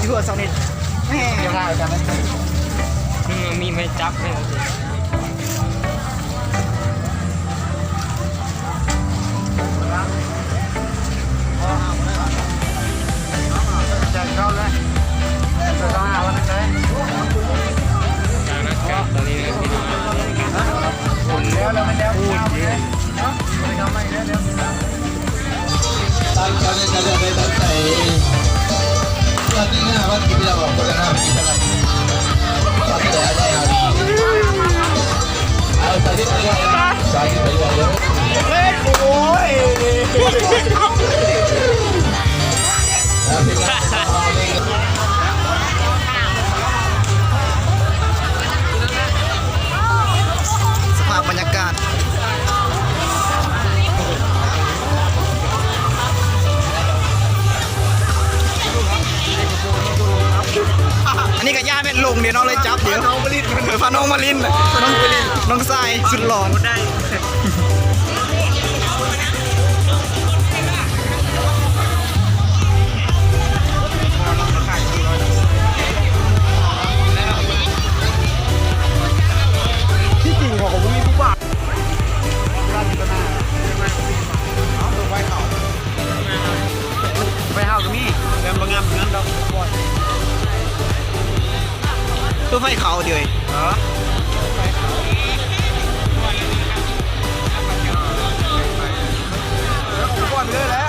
ຢູ່ຫົວສອງນິດ ແໝ່ ຢ່າພາດກັນນະ ອືມ ມີໄມ້ຈັບໃຫ້ ແຈກເຂົ້າເລີຍ ເຂົ້າຫາວັນນັ້ນເລີຍ ການອາກາດຕອນນີ້ນະພີ່ນ້ອງ ຄົນ ແລ້ວ ແລ້ວ ແລ້ວ ໂຄດເຍາະ. ສະພາບບັນຍາກາດ ອັນນີ້ກະຢ້ານແມ່ນຫຼົງເດເນາະ ເລີຍຈັບເດ ພານ້ອງມາຫຼິ້ນ ພານ້ອງມາຫຼິ້ນ ນ້ອງຊາຍສຸດຫຼໍ່ ທີ່ຈິງເຂົາກະບໍ່ມີຜູ້ບ່າວ ໄຟເຮົາກະມີ ແຕ່ບໍ່ງາມປານນັ້ນດອກ ໂຕໄຟເຂົາຕິເອີຍ ເອີ ແລ້ວກະບໍ່ເລີຍແຫຼະ.